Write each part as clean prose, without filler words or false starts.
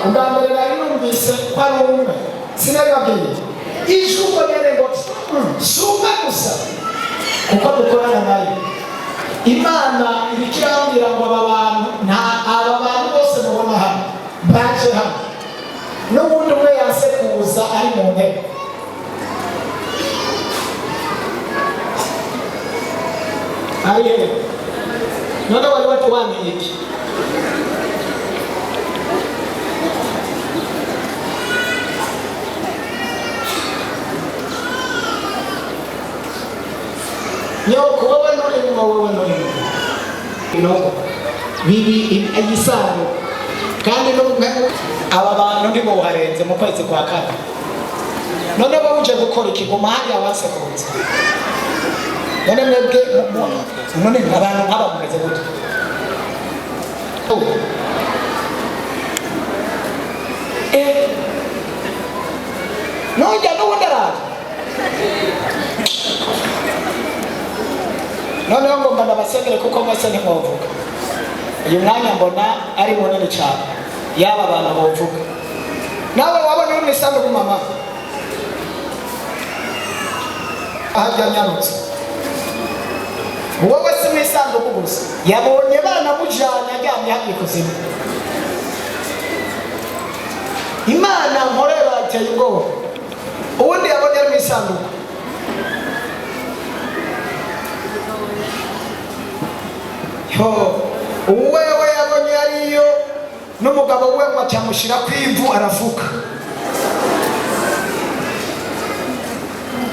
Ubwa mbere nari numvise ko ari umwe, sinabibabwiye ijwi ubwo nyene ngo si umwe gusa, kuko dukorana nayo. Imana iriko irambwira ngo aba bantu, nta aba bantu bose mubona hano baje hano, n'ubundi umwe yanse kuza ari mu ntebe. Ari hehe none? Wari wati wamenye iki? Nyoko, wowe nturimwo, wowe nturimwo. Inogo bibi igisango kandi n'umwe aba bantu ntibuharenze mu kwezi kwa kane. None wowe uje gukora iki? Guma hariya wasekunze. None mwebwe none abantu nk'aba mumeze gute? Eh, nujya n'ubundi araje. Noneho ngomba ndabasengere kuko mwese ntimwovuga. Uyu mwanya mbona ari munini cyane, yaba abantu bovuga. Nawe wabonye uri mu isanduku, mama, ahajya nyarutse. Wowe si mu isanduku gusa, yabonye banamujyanye aryamye hariya ikuzimu. Imana nkorera iteye ubwoba. Ubundi yabonye ari mu isanduku. Yo, wewe yabonye ariyo n'umugabo we ngo acamushyira ku ivu aravuga.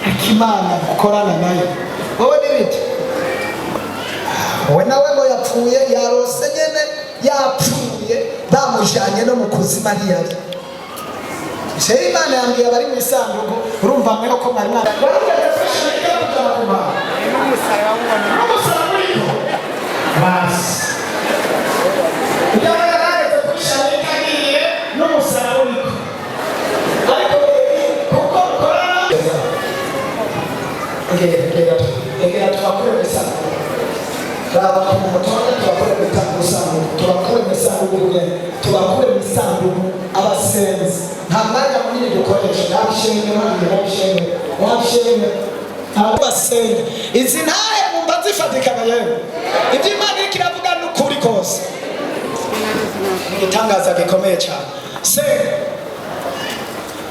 Ariko Imana gukorana nayo, wowe n'ibiti we nawe ngo yapfuye, yarose nyene yapfuye, bamujanye no mu kuzima ntiyari. Jewe Imana yambwiye abari mu isanduku. Urumva mweho ko mwari mwana n'umusaraba uriho basi. Yaba yararetse kuri sharika agiye n'umusaraba uriko, ariko kuko rukorana. Egera, egera, egera, tubakure mu isanduku. Raba ku mutonde, tubakure mu isanduku, tubakure mu isanduku nyene, tubakure mu isanduku. Abasenzi, nta mwanya munini dukoresha. Nabishenge hariya, nabishenge, nabishenge. Abo basenga, izi ntahe mumva zifatikana. Yewe, ibyo Imana iriko iravuga ni ukuri kose, ni igitangaza gikomeye cyane. Senga.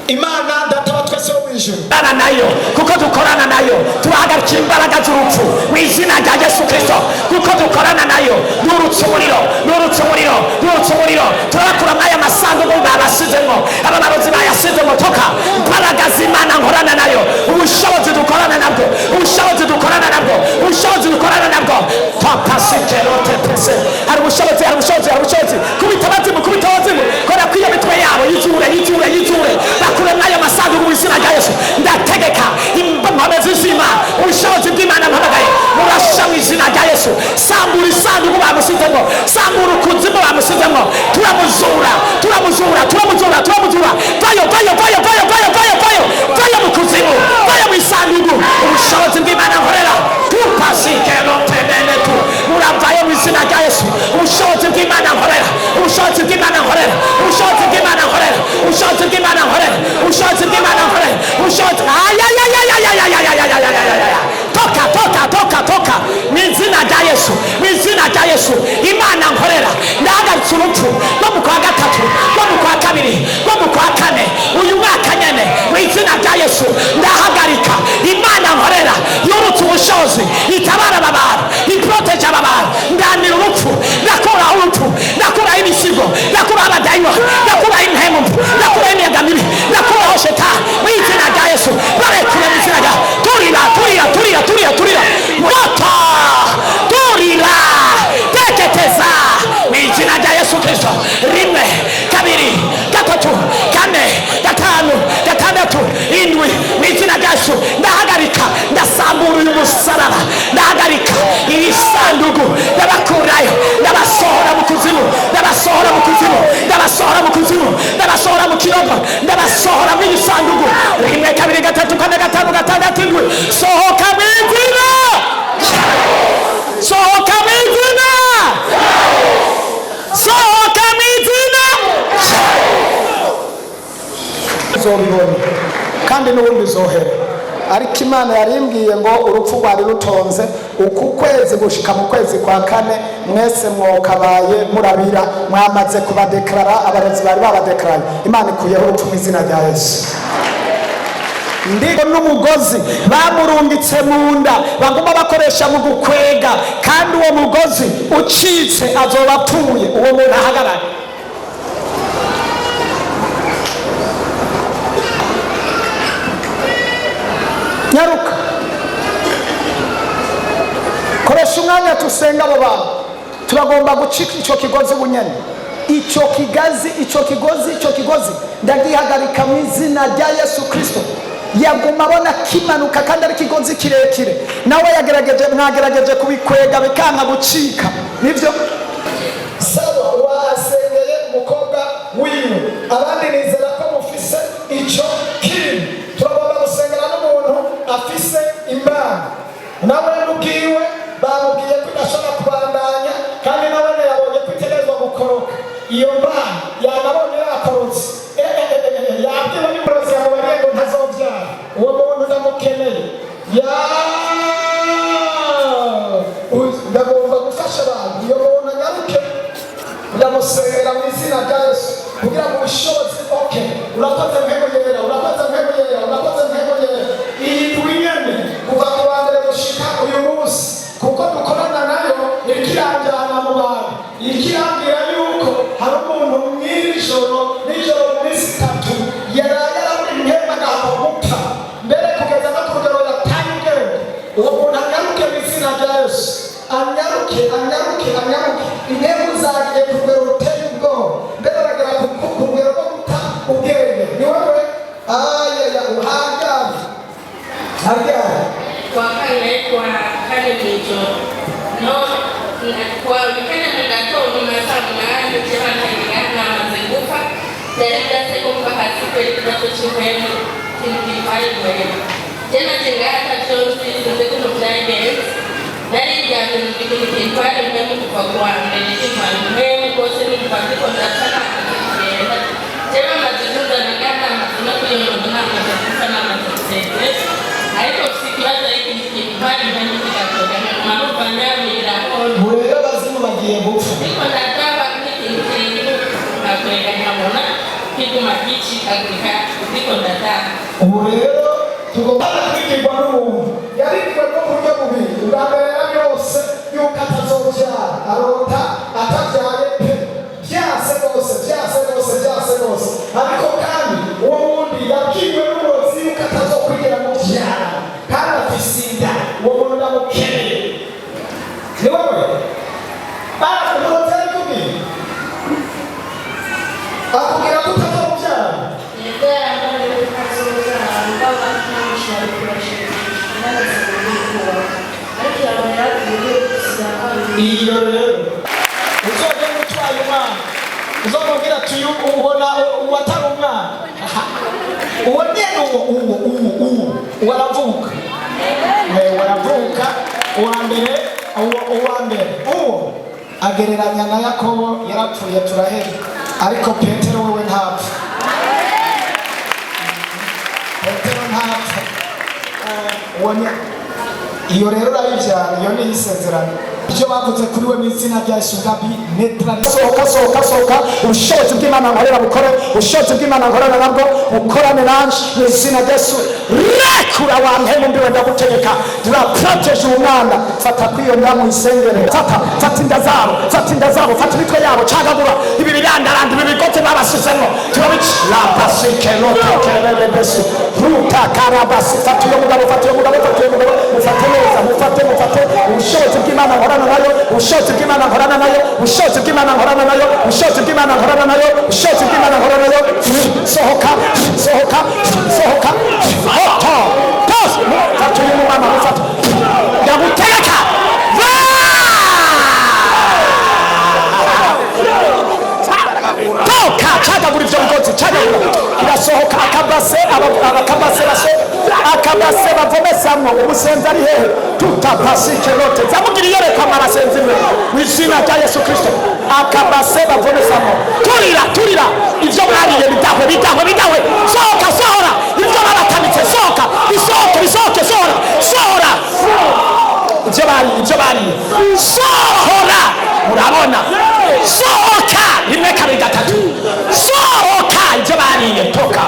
Imana Data wa twese wo mu ijuru, dukorana nayo, kuko dukorana nayo turahagarikira imbaraga z'urupfu mu izina rya Yesu Kirisito. Kuko dukorana nayo, nurutse umuriro, nurutse umuriro, nurutse umuriro. Turabakura mw'aya masanduku babasizemo, aba barozi bayasizemo. Toka! Imbaraga z'Imana nkorana nayo, ubushobozi dukorana nabwo, ubushobozi dukorana nabwo, ubushobozi dukorana nabwo. Topasikerote pese. Hari ubushobozi, hari ubushobozi, hari ubushobozi. Kubita abazimu, kubita abazimu, kora kwiyo mitwe yabo, yizure, yizure, yizure. Bakure mw'ayo masanduku mu izina rya Yesu. Ndategeka impome z'izima, ubushobozi bw'Imana mpamagaye, murasha mu izina rya Yesu. Sambura isanduku bamusizemo, sambura ukuzimu bamusizemo. Turamuzura, turamuzura, turamuzura, turamuzura. Vayo, vayo, vayo, vayo, vayo, vayo, vayo, vayo mu kuzimu, vayo mu isanduku. Ubushobozi bw'Imana nkorera, tupasikerotenenetu, muravayo mu izina rya Yesu. Ubushobozi bw'Imana nkorera, ubushobozi bw'Imana nkorera, ubushobozi bw'Imana nkorera, ubushobozi bw'Imana nkorera, ubushobozi bw'Imana nkorera, ubushobozi. Ayayayayayayayayayayayayaya! Toka, toka, toka, toka mu izina rya Yesu, mu izina rya Yesu. Imana nkorera, ndahagaritse urupfu rwo mu kwa gatatu, rwo mu kwa kabiri, rwo mu kwa kane, uyu mwaka nyene, mu izina rya Yesu. Ndahagarika. Imana nkorera yurutse ubushobozi, itabara aba bantu, iporoteje aba bantu. Ndanira urupfu, ndakuraho urupfu, ndakuraho ibisigo, ndakuraho abadayimoni, ndakuraho impemu, ndakuraho imiyaga mibi, ndakuraho shetani mu izina rya Yesu. Barekure mu izina rya. Turira, turira, turira, turira, turira moto, turira, teketeza mu izina rya Yesu Kristo. Rimwe, kabiri, gatatu, kane, gatanu, gatandatu, indwi, mu izina rya Yesu. Ndahagarika, ndasambura uyu musaraba, ndahagarika iyi sanduku, ndabakurayo, ndabasohora mu kuzimu, ndabasohora mu kuzimu, ndabasohora mu kuzimu, ndabasohora mu kirogo, ndabasohora mu iyi sanduku. Rimwe, kabiri, gatatu, kane, gatanu, gatandatu, indwi. Sohoka mu izina, sohoka mu izina, sohoka mu izina. Uzobibona kandi n'ubundi uzohera. Ariko Imana yarimbwiye ngo urupfu rwari rutonze uku kwezi gushika mu kwezi kwa kane, mwese mwokabaye murabira, mwamaze kubadekarara, abarozi bari babadekaraye. Imana ikuyeho urupfu mu izina rya Yesu. Ndiko n'umugozi bamurungitse mu nda, baguma bakoresha mu gukwega, kandi uwo mugozi ucitse azoba apfuye. Uwo muntu ahagarare. Nyaruka, koresha umwanya tusenga. Abo bantu turagomba gucika icyo kigozi ubunyene, icyo kigazi, icyo kigozi, icyo kigozi ndagihagarika mu izina rya Yesu Kirisito. Yaguma abona kimanuka kandi ari ikigozi kirekire. Nawe yagerageje, mwagerageje kubikwega bikanka gucika, nibyo. Sawa, wasengeye umukobwa wiwe, abandi nizera ko mufise icyo kintu. Turagomba gusengera n'umuntu afise Imana, nawe n'ubwiwe bamubwiye ko idashobora kubandanya, kandi nawe yabonye ko itegerezwa gukoroka. Iyo mbana yanabonye yakorotse. Yabwiwe n'umurozi, yamubariye ngo ntazobyara. Uwo muntu ndamukeneye. Ya, ndagomba gufasha abantu. Iyo muntu anyaruke, ndamusengera mu izina rya Yesu kugira ngo ubushobozi. Okay, urakoze Mpego Yera, urakoze Mpego Yera, urakoze Mpego Yera. Iyi ndwi nyene kuva ku wa mbere gushika uyu munsi, kuko dukorana nayo, ikiranjyana mu bantu, ikirambwira yuko hari umuntu mw'ijoro nijoro mu minsi 3 yaraye arabura impembe, agahava gupfa mbere kugeza no ku rugero yataye ubwenge. Uwo muntu anyaruke mu izina rya Yesu, anyaruke, anyaruke, anyaruke. Impembe zagiye ku rugero ruteye ubwoba, mbere aragera ku rugero rwo guta ubwenge. Ni wowe ayaya, uharyamye, haryamye. Kwa kane, kwa kane mw'ijoro no kwa kane mu gatondo mu masaa 8 cy'abantangira namaze gupfa. Byari byase kumva hasi kwera ikibazo cy'impwemu, ikintu gitwaye impwemu. Je naje ngaha atavyo nzi, sinzi ukuntu vyagenze. Nariryamye mu ikintu gitwara impwemu kuva ku wa mbere, gitwara impwemu rwose, numva ndiko ndapfa, namaze kugenda. Je bamaze kunzana ngaha, namaze no kuyungurura, namaze gupfa, namaze gusezera, ariko mfise ikibazo y'ikintu gitwara impwemu kigasohoka, nkaguma numva nyamiraho. Ubu rero abazimu bagiye gupfa. Ariko ndadaba nk'ikintu kirimo nkakwega, nkabona kiguma gicikagurika, ariko ndadaba. Ubu rero tugomba kwigirwa n'umuntu yarigirwa no mu buryo bubiri. Ubwa mbere yarabyose yuko atazobyara, arota atabyaye pe, byase rwose, byase rwose, byase rwose. Ariko kandi uwo wundi yabwiwe n'umurozi yuko atazokwigira mu byara kandi afise inda. Uwo muntu ndamukeneye. Ni wowe umurozi yarikubwiye, akubwira ko utazobyara. Yego, yambaye ntazobyara, mugabo ntamushobora kurashikisha narazi ariko yabona yarabwiye gusa. Iyo rero uzogenda utwaye umwana, uzomubwira ati uyu ubona uwo atari umwana, uwo nyene, uwo uwo uwo uwo uwo aravuka. Uwo aravuka uwa mbere, uwo uwa mbere, uwo agereranya na Yakobo yarapfuye turahera, ariko Petero wewe ntapfa, Petero ntapfa. Uwo ni iyo rero urayibyara, iyo ni isezerano, ibyo bavuze kuri we mu izina rya Yesu ndabi neutralize. Sohoka, sohoka, sohoka! Ubushobozi bw'Imana nkorera bukore, ubushobozi bw'Imana nkorana nabwo bukorane nanje mu izina rya Yesu. Rekura wa mpemu mbi we, ndagutegeka, turaproteje uwo mwana. Fata kwiyo nda mu isengere, fata, fata inda zabo, fata inda zabo, fata imitwe yabo, cagagura ibi birandaranda, ibi bigote babasizemwo, turabica lapasikelotekererebesu ruta karabasi. Fata uyo mugabo, fata uyo mugabo, fata uyo mugabo, mufate neza, mufate, mufate. Ubushobozi bw'Imana nkorana nayo, ubushobozi bw'Imana nkorana nayo, ubushobozi bw'Imana nkorana nayo, ubushobozi bw'Imana nkorana nayo, ubushobozi bw'Imana nkorana nayo. Sohoka, sohoka, sohoka! Hoto tos, fata uyu mumama, mufate, ndagutegeka. Toka, cagagura ivyo bigozi, cagagura, irasohoka. Akabase, akabase baso, akabase bavomesamwo umusenzi ari hehe? Tutapasikelote zamugira iyerekwa mw'abasenzi mwe, mu izina rya Yesu Kristo. Akabase bavomesamwo, turira, turira ivyo mwariye, bidahwe, bidahwe, bidahwe! Sohoka, sohoka! Bariye ibyo bariye, sohora. Murabona, sohoka, rimwe, kabiri, gatatu, sohoka ibyo bariye. Toka,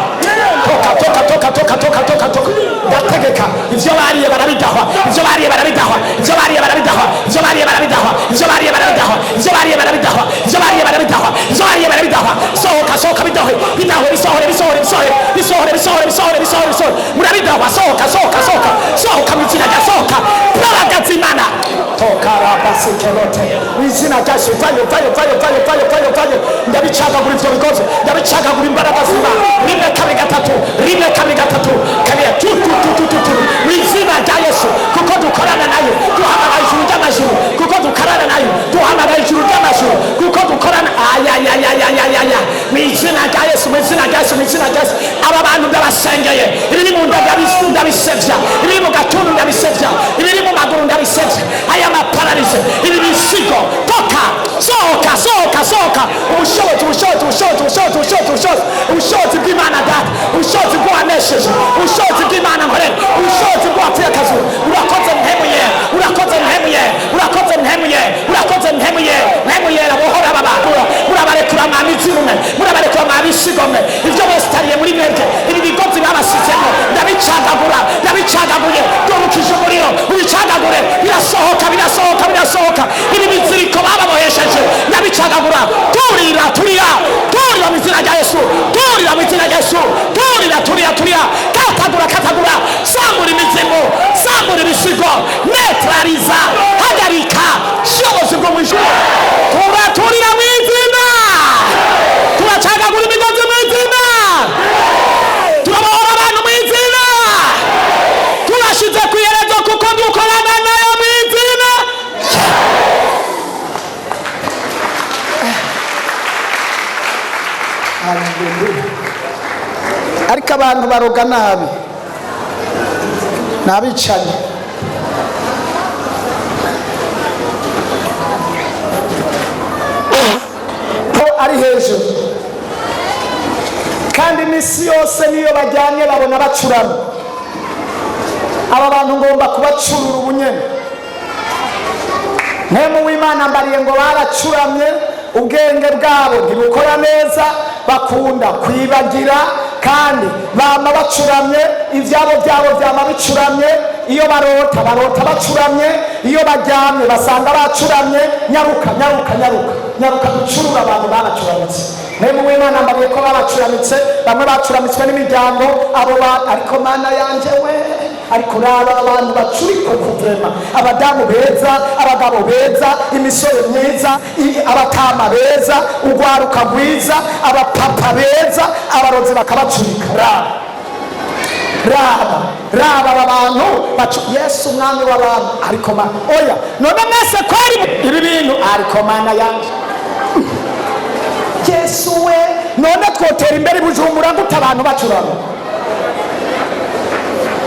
toka, toka, toka, toka, toka, toka, toka. Ndategeka, ibyo bariye barabidahwa, ibyo bariye barabidahwa, ibyo bariye barabidahwa, ibyo bariye barabidahwa, ibyo bariye barabidahwa, ibyo bariye barabidahwa, ibyo bariye barabidahwa, ibyo bariye barabidahwa. Sohoka, sohoka, bidahwe, bidahwe, bisohore, bisohore, bisohore, bisohore, bisohore, bisohore, bisohore, bisohore. Murabidahwa. Sohoka, sohoka, sohoka, sohoka mu izina rya, sohoka, mbaraga z'Imana. Toka rabasikerote mu izina rya Yesu. Vayo, vayo, vayo, vayo, vayo, vayo, vayo. Ndabicagagura ivyo bigozi, ndabicagagura imbaraga z'Imana. Rimwe, kabiri, gatatu, rimwe, kabiri, gatatu, kabiri, tu tu tu tu tu tu, mu izina rya Yesu. Kuko dukorana nayo, duhamagara ijuru ry'amajuru. Kuko dukorana nayo, duhamagara ijuru ry'amajuru. Kuko dukorana, ayayayayayaya, mu izina rya Yesu, mu izina rya Yesu, mu izina rya Yesu. Aba bantu ndabasengeye. Ibiri mu nda ndabisevya, ibiri mu gatundu ndabisevya, ibiri mu maguru ndabisevya, aya ma paralysie, ibi bisigo, toka, sohoka, sohoka, sohoka. Ubushobozi, ubushobozi, ubushobozi, ubushobozi, ubushobozi, ubushobozi, ubushobozi bw'Imana Data, ubushobozi bw'uwanesheje, ubushobozi bw'Imana nkorera, ubushobozi bw'uwapfuye akazuka. Urakoze Mpemu Yera, urakoze Mpemu Yera, urakoze Mpemu Yera, urakoze Mpemu Yera. Mpemu Yera, bohora aba bantu. Murabarekura mwa mizimu mwe, murabarekura mwa bisigo mwe. Ibyo besitariye muri mwebwe, ibi bigozi babasizemo, ndabicagagura, ndabicagaguye. Dorukije umuriro ubicagagure. Birasohoka, birasohoka, birasohoka. Ibi biziriko bababohesheje ndabicagagura. Turira, turira, turira mu izina rya Yesu, turira mu izina rya Yesu. Turira, turira, turira, katagura, katagura, sambura imizimu, sambura ibisigo, neutraliza, hagarika. Shobozi bwo mu ijuru, turaturira mu izina, turacagagura imigozi mu izina, turabohora abantu mu izina, turashize ku iherezo kuko dukorana nayo mu izina. Haleluya. Ariko abantu baroga nabi, ni abicanyi. Ko ari hejuru, kandi iminsi yose niyo bajyanye babona bacurama. Aba bantu ngomba kubacurura ubunyene. Mpemu w'Imana mbariye ngo baracuramye, ubwenge bwabo ntibukora neza, bakunda kwibagira, kandi bama bacuramye, ibyabo byabo byama bicuramye. Iyo barota, barota bacuramye, iyo baryamye basanga bacuramye. Nyaruka, nyaruka, nyaruka, nyaruka, ducurura abantu baracuramitse. Mpemu w'Imana mbariye ko babacuramitse, bamwe bacuramitswe n'imiryango abo ba. Ariko Mana yanje we, ariko raba abantu bacurika kuvema, abadamu beza, abagabo beza, imisore myiza, abatama beza, urwaruka rwiza, abapapa beza, abarozi bakabacurika. Raba, raba, raba aba bantu Yesu umwami w'abantu. Ariko ma oya, none mwese kwari ibi bintu? Ariko Mana yanje, Yesu we, none twotera imbere i Bujumbura gute abantu bacurama?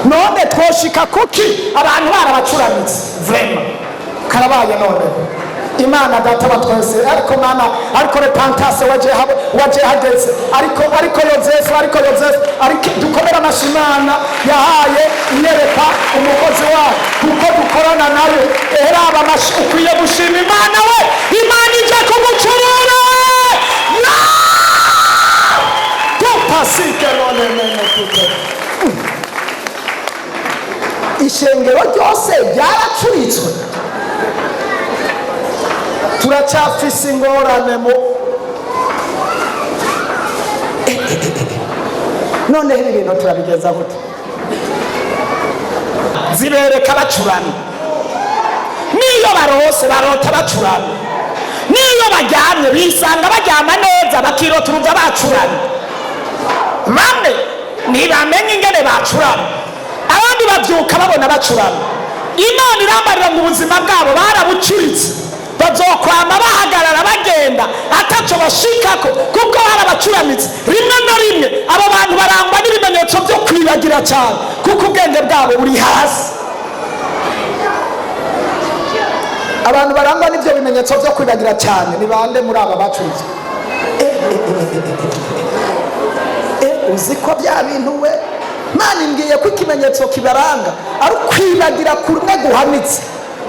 None twoshika kuki abantu barabacuramitse? Vraiment karabaye. None Imana Data wa twese, ariko Mana, ariko repentance waje waje hageze. Ariko Yozefu, ariko Yozefu, ariko dukomera amashyi Imana yahaye iyerekwa umukozi wayo, kuko dukorana nayo. Eraba amashi, ukwiye gushima Imana we. Imana ije kugucurura. Tupasike none mene tute. Ishengero ryose ryaracuritswe. Turacyafise ingorane mu noneho ibi bintu turabigeza gute? Zibereka bacuramye, niyo barose barota bacuramye, niyo baryamye bisanga baryama neza, bakirota urumva bacuramye. Bamwe ntibamenye ingene bacuramye, abandi babyuka babona bacuramye. Imana irambarira ngo ubuzima bwabo barabucuritse, bazokwama bahagarara bagenda ataco bashikako kuko barabacuramitse. Rimwe na rimwe abo bantu barangwa n'ibimenyetso byo kwibagira cyane kuko ubwenge bwabo buri hasi. Abantu barangwa n'ibyo bimenyetso byo kwibagira cyane ni bande muri aba bacuritse? Uzi ko bya bintu we, Mana imbwiye ko ikimenyetso kibaranga ari ukwibagira kumwe guhanitse.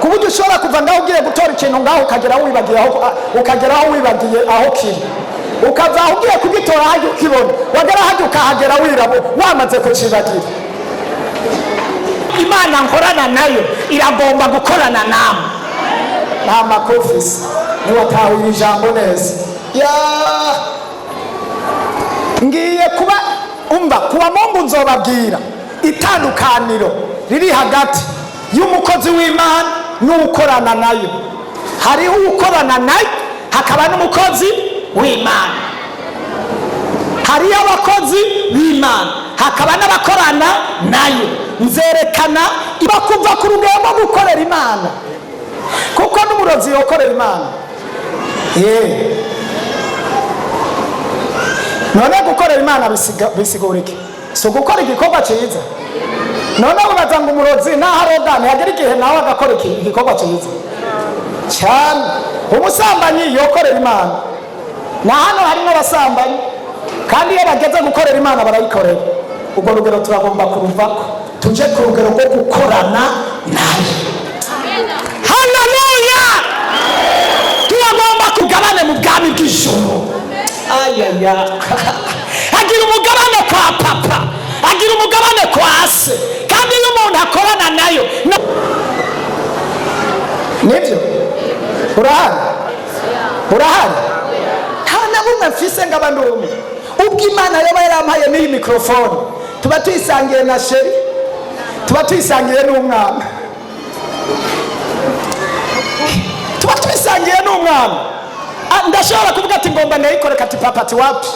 Ku buryo ushobora kuva ngaho ugiye gutora ikintu ngaho, ukagera aho wibagiye aho, ukagera aho wibagiye aho kiri, ukava aho ugiye kugitora hajya ukibona, wagera hajya ukahagera wirabo wamaze kucibagira. Imana nkorana nayo iragomba gukorana namwe. Nta makofisi, ntiwatahuye ijambo neza. Ya, ngiye kuba umva kuwa Mungu nzobabwira itandukaniro riri hagati y'umukozi w'Imana n'ukorana nayo. Hariho ukorana nayo, hakaba n'umukozi w'Imana. Hariho abakozi b'Imana, hakaba n'abakorana nayo. Nzerekana iba kuva ku rugendo rwo gukorera Imana, kuko n'umurozi yokorera Imana. Ye, none gukorera Imana bisigura iki? Si ugukora igikorwa cyiza? None ubaza ngo umurozi naho aroga, ntihagera igihe nawe agakora igikorwa cyiza cyane? Umusambanyi yokorera Imana. Na hano harimo abasambanyi, kandi iyo bageze gukorera Imana barayikorera. Urwo rugero turagomba kuruvako, tuje ku rugero rwo gukorana nayo. Haleluya! Turagomba kugabane mu bwami bw'ijuru. Ayaya, agira umugabane kwa papa, agira umugabane kwa se. Kandi iyo umuntu akorana nayo Nibyo, urahari, urahari. Nta na bumwe mfise ngo aba ndi umwe. Ubwo Imana yaba yarampaye n'iyi mikorofone, tuba tuyisangiye na chéri, tuba tuyisangiye n'umwana, tuba tubisangiye n'umwana. Ah, ndashobora kuvuga ati ngomba ndayikore, ati papa, ati wapi.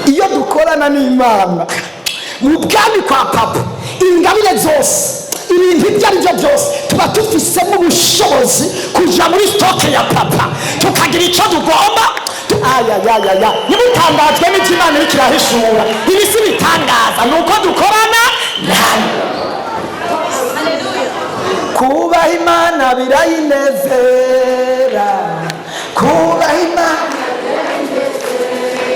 Iyo dukorana n'Imana mu bwami kwa papa, ingabire zose, ibintu ibyo ari byo byose, tuba dufisemo ubushobozi kuja muri stock ya papa, tukagira icyo tugomba. Ayayayaya, Ntibutangazwe n'icyo Imana iriko irahishura. Ibi si bitangaza, ni uko dukorana nayo. Kubaha Imana birayinezera, kubaha Imana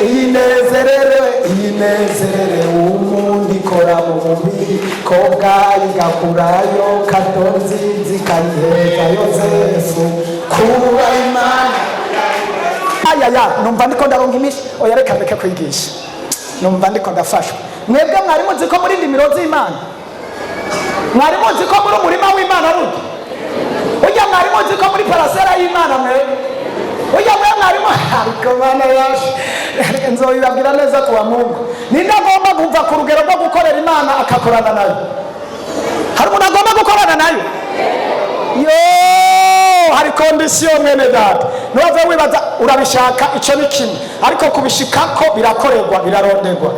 iyinezerere, iyinezerere. Umuntu ikora mu mubiri ko bwayo, igakurayo kado nziza, ikayihereza Yosefu. Kubaha Imana. Ayaya, numva ndiko ndaronka imishi. Oya, reka ndeke kwigisha, numva ndiko ndafashwa. Mwebwe mwari muzi ko muri ndimiro z'Imana? Mwari muzi ko muri umurima w'Imana? Burya ujya, mwari muzi ko muri parcelle y'Imana? Mwebwe ujya mwe mwari ariko Mana yacu, nzobibabwira neza kuwa Mungu. Ninde agomba kuva ku rugero rwo gukorera Imana akakorana nayo? Hari umuntu agomba gukorana nayo? Yo, hari condition, mwene data. Ntiwave wibaza urabishaka, icyo ni kimwe, ariko kubishikako birakorerwa, biraronderwa.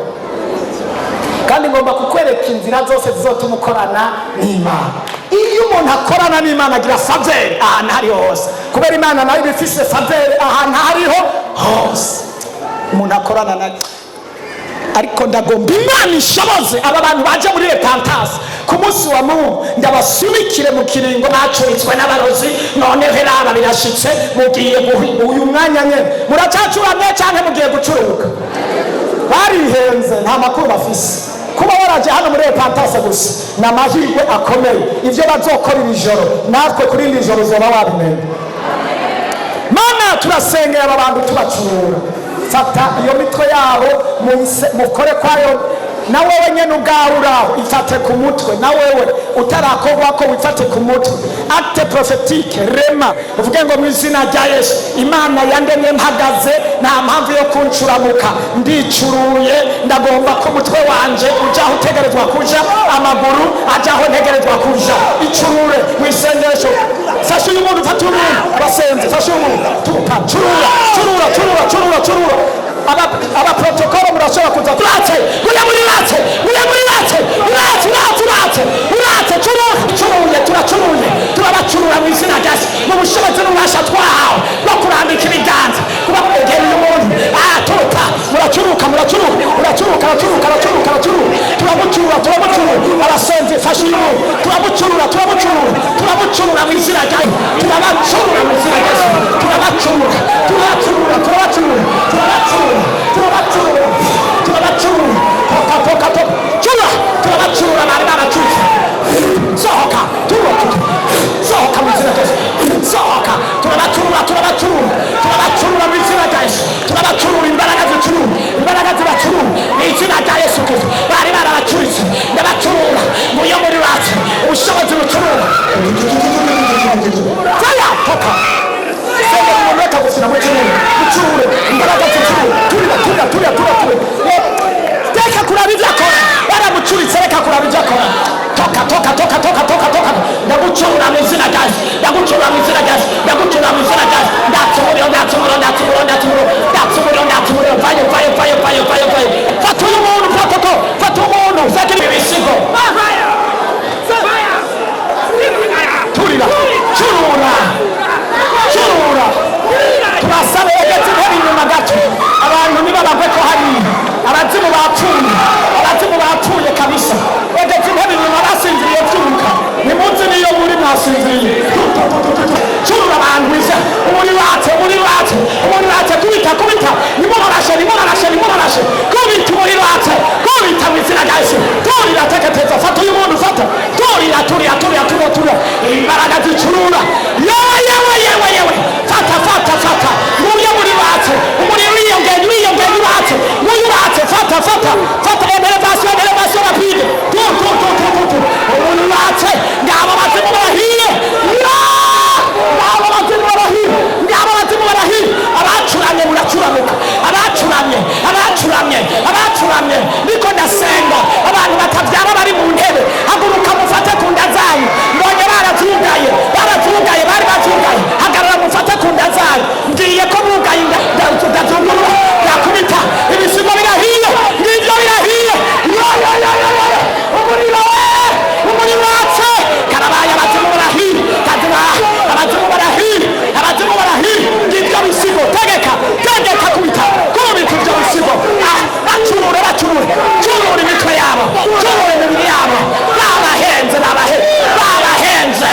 Kandi ngomba kukwereka inzira zose zizotuma ukorana n'Imana. Iyo umuntu akorana n'Imana agira faveur ahantu ariho hose, kubera Imana nayo iba ifise faveur ahantu ariho hose umuntu akorana nayo. Ariko ndagomba Imana ishoboze aba bantu baje muri repentance ku munsi wa Mungu, ndabasunikire mu kiringo bacuritswe n'abarozi. None raba, birashitse, mugiye uyu mwanya nyene muracacuramye canke mugiye gucuruka? Barihenze, nta makuru bafise. Kuba waraje hano muri repentance gusa ni amahirwe akomeye. Ibyo bazokora iri joro, natwe kuri iri joro uzoba wabimenye. Mana, turasengera aba bantu, tubacura. Fata iyo mitwe yabo, mukore kwayo. Na wewe nyene ubwawe uraho, ifate ku mutwe. Na wewe utarakorwa ko, wifate ku mutwe. Acte prophétique, rema uvuge ngo: "Mu izina rya Yesu, Imana yandemye mpagaze, nta mpamvu yo kuncuramuka. Ndicuruye, ndagomba ko umutwe wanje uja aho utegerezwa kuja, amaguru aja aho ntegerezwa kuja." Icurure mu isengesho. Fasha uyu muntu, fata uyu muntu basenze, fasha uyu muntu. Tuka, curura, curura, curura, curura, curura. Aba protocole murashobora kuza. Uratse, uya muri ratse, uya muri ratse, uratse, uratse, uratse, uratse, curura, curuye. Turacuruye, turabacurura mu izina rya Yesu, mu bushobozi n'ububasha twahawe bwo kurambika ibiganza, kuba kwegera uyu muntu. Turuka, muracuruka, muracuruka, uracuruka, aracuruka, aracuruka, aracuruka. Turamucurura, turamucurura. Abasenzi, fasha uyu muntu. Turamucurura, turamucurura, turamucurura mu izina rya Yesu. Turabacurura mu izina rya Yesu. Turabacurura, turabacurura, turabacurura, turabacurura, turabacurura, turabacurura. Toka, toka, toka, cura. Turabacurura, bari baracutse. Sohoka, turuka. Ndabacurura, imbaraga zicurura, imbaraga zibacurura mu izina rya Yesu Kristo. Bari barabacuritse, ndabacurura muyo muri bacu, ubushobozi bucurura. Fire, toka. Sema umuntu akagushyira muri kimwe, mucurure, imbaraga zicurura. Turira, turira, turira, turira, turira. Reka kuraba ibyo akora, baramucuritse, reka kuraba ibyo akora. Toka, toka, toka, toka, toka, toka. Ndagucurura mu izina rya Yesu, ndagucurura mu izina rya Yesu, ndagucurura mu izina rya Yesu. Ndatsa umuriro, ndatsa umuriro, ndatsa umuriro, ndatsa umuriro, ndatsa umuriro, ndatsa umuriro. Vayo, vayo, vayo, vayo, vayo, vayo. Fata uyu muntu, fata ko, fata umuntu, fata ibi bisigo. Turira, curura, curura. Turasaba egetse intebe inyuma gato, abantu ntibabagwe ko hari abazimu bapfuye, abazimu bapfuye kabisa. Egetse intebe inyuma, basinziriye byuka, nimunsi niyo muri mwasinziriye. Tu, tu, tu, tu, tu, tu. Curura abantu biza umuri watse, umuri watse, umuri watse. Kubita, kubita, nimurarashe, nimurarashe, nimurarashe. Kubita umuri watse, kubita mu izina rya Yesu. Turira, teketeza, fata uyu muntu, fata. Turira, turira, turira, turira, turira, imbaraga zicurura. Yewe, yewe, yewe, yewe, fata, fata, fata. Nguyu muri watse, umuriro wiyongera, wiyongera, uratse, nguyu uratse. Fata, fata, fata. Elevation, elevation rapide. Tu, tu, tu, tu, tu, tu. Umuriro uratse. Ngabo bazimu barahiye. Ya! Ngabo bazimu barahiye, ngabo bazimu barahiye. Abacuramye muracuramuka, abacuramye, abacuramye, abacuramye. Niko ndasenga, abantu batabyara bari mu ntebe, haguruka mufate ku nda zanyu. Mbonye barazugaye, barazugaye, bari bazugaye. Hagarara mufate ku nda zanyu. Ngiye ko bugaye inda, ndazungurura, ndakubita ibisigo birahiye. Ngibyo birahiye. Yo, yo, yo, yo, yo, yo. Umuriro we, umuriro watse. Karabaye, abazimu barahiye. Kazima, abazimu barahiye, abazimu barahiye. Ngibyo bisigo, tegeka, tegeka, kubita, kubita ibyo bisigo. Ah, bacurure, bacurure, curura imitwe yabo, curura imibiri yabo. Babahenze, babahenze, babahenze,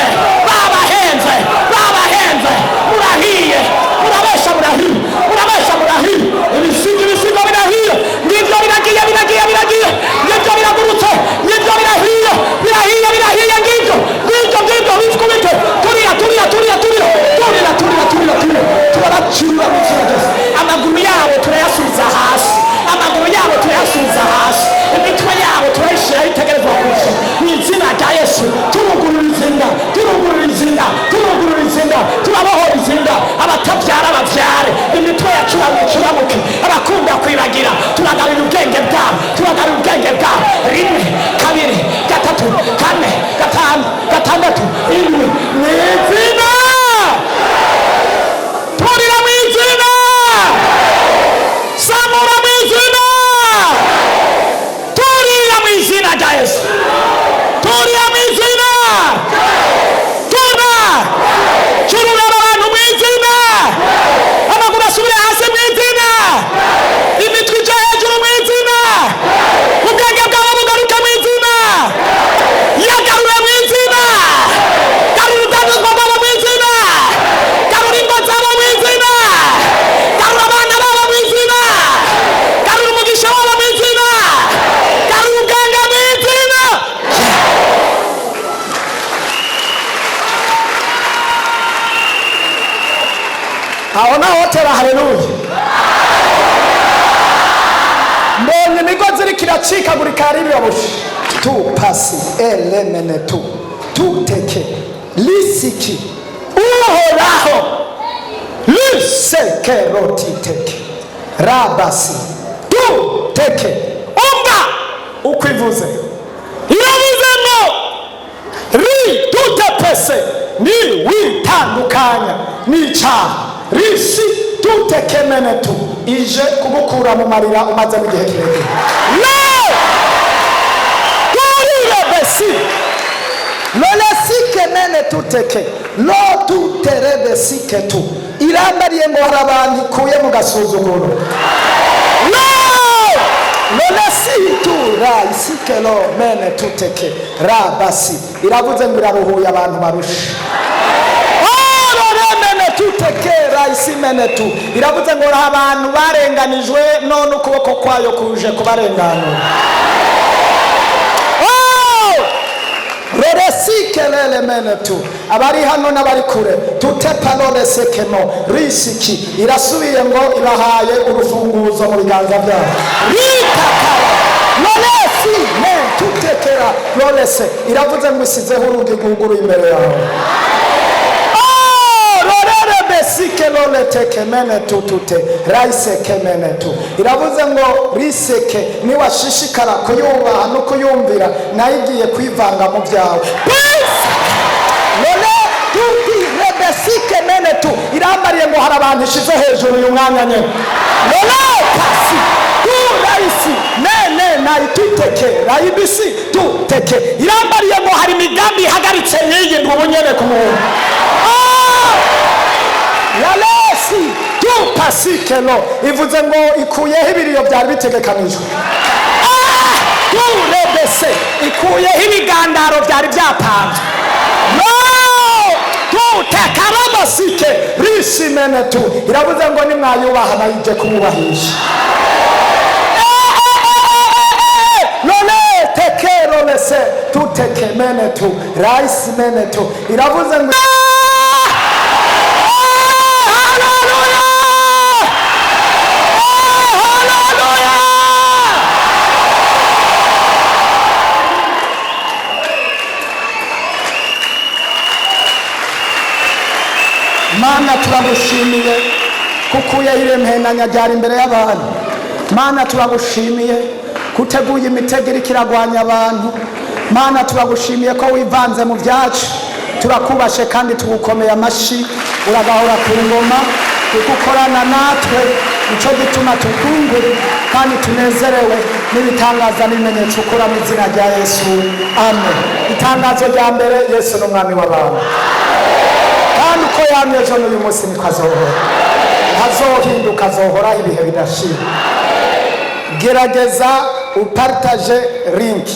babahenze, babahenze. Murahiye, murabesha, murahiye, murabesha, murahiye. Ibisigo, ibisigo birahiye. Ngibyo biragiye, biragiye, biragiye. Ngibyo biragurutse, ngibyo birahiye, birahiye, birahiye. Ngibyo, ngibyo, ngibyo bikubite. Turira, turira, turira, turira, turira, turira, turira, turira. Turabacurura mu izina rya Yesu. Amaguru yabo turayasubiza hasi, amaguru yabo turayasubiza hasi, imitwe yabo turayishyiraho itegerezwa kuza mu izina rya Yesu. Turugurura izinda, turugurura izinda, turugurura izinda, turabohora izinda. Abatabyara babyare, imitwe yacuramye icuramuke. Abakunda kwibagira, turagarura ubwenge bwabo, turagarura ubwenge bwabo. Rimwe, kabiri, gatatu, kane, gatanu, gatandatu, indwi, mu izina. Turira mu izina, samura mu izina, turira mu izina rya Yesu, turira mu izina, tura curura aba bantu mu izina. Amaguru asubire hasi mu izina, imitwe ije hejuru mu izina, ubwenge bwabo bugaruke mu izina. Yagarure mu izina, garura ubwenge bwabo mu izina, garura ingo zabo mu izina, garura abana babo mu izina, garura umugisha wabo mu izina, garura ubwenge mu izina. Aho naho tera haleluya. Mbonye imigozi iriko iracikagurika, yari iraboshe. Tu pasi elemene tu tu teke lisiki. Uhoraho. Lisekeroti teke rabasi tu teke. Umva uko ivuze. Iravuze ngo ri tutepese ni witandukanya n'icyaha, risi tutekemene tu, ije kugukura mu marira umazemo igihe kirekire. Le turire besi. Lolesike mene tuteke lo tuterebesike tu. Irambariye ngo hari abantu ikuye mu gasuzuguro. Le Lolesitura isike lo mene tuteke rabasi. Iravuze ngo iraruhuye abantu barusha. Ororemene tuteke raisi mene tu. Iravuze ngo hari abantu barenganijwe, none ukuboko kwayo kuje kubarenganura. Oh! Roresi. Sikelele mene tu. Abari hano n'abari kure, tute palole sekemo risiki. Irasubiye ngo ibahaye urufunguzo mu biganza byabo. Ritakara lolesi ne tutekera lolese. Iravuze ngo isizeho urugi rwuguruye imbere yawe. Rorere besike lole teke mene tutute raiseke mene tu. Iravuze ngo riseke niwashishikara kuyubaha no kuyumvira, nayo igiye kwivanga mu byawe. Lole tuti rebesike mene tu. Irambariye ngo hari abantu ishize hejuru uyu mwanya nyene. Lole pasi tu raisi nene nayituteke rayibisi tuteke. Irambariye ngo hari imigambi ihagaritse n'iyi ndwi ubu nyene ku muntu. Yalesi tupasikelo. Ivuze ngo ikuyeho ibiriyo byari bitegekanijwe. Turebese ikuyeho ibigandaro byari byapanzwe. No tutekaramasike rishimene tu. Iravuze ngo nimwayubaha nayije kumubahisha. Lole tekero lese tuteke mene tu raisi mene tu. Iravuze ngo Mana turagushimiye kuko uyahiremhenanya ryari imbere y'abantu. Mana turagushimiye kuteguye imitego iriko iragwanya abantu. Mana turagushimiye ko wivanze mu byacu. Turakubashe kandi tugukomeye amashi. Uragahora ku ngoma kuko ukorana natwe, nico gituma tukungura kandi tunezerewe n'ibitangaza n'ibimenyetso ukora mu izina rya Yesu. Amen. Itangazo rya mbere, Yesu ni umwami w'abantu. Kandi uko yamye ejo n'uyu munsi niko azohora, ntazohinduka, azohora ibihe bidashira. Gerageza upartage link.